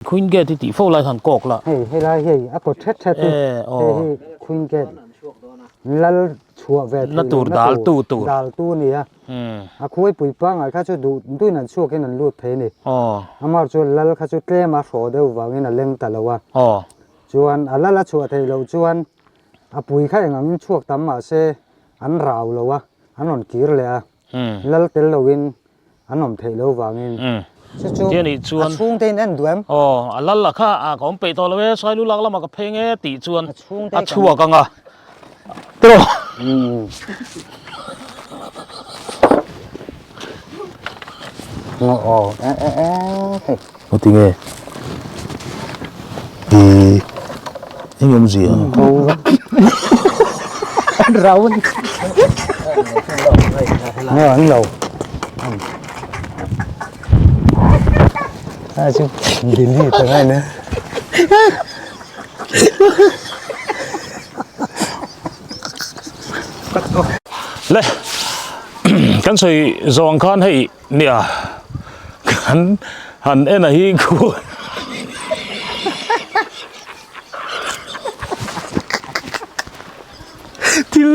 Queen Gate i tih fo lai khan kawk la. Hei helai hei a kawt thet thet hi hei hi Queen Gate lal chhuah ve theih lohna tur dal tu a ni a. A khuaipui pangngai kha chu duh duhin an chhuakin an lut thei a ni. Amah chu lal kha chu tlem a hrawh deuh vangin a leng ta lo a. Chuan a lal a chhuah theih loh chuan a pui kha eng angin chhuak tam mah se an rau lo a, an rawn kir leh a. Lal tel loin an awm theih loh vangin chu chu a chhungte in en duh em? Aw, a lal la kha a ka awm peih tawh lo e, Sailu lak lamah ka pheng e tih chuan a chhuak ang a. Tiraw? Aw, e e e hei. Heti nge? I eng awmzia? Round. Nge an lo. A chu delete a ngai ne. Le kan sawi zawng khan hei nia kan han en a hi khu thil.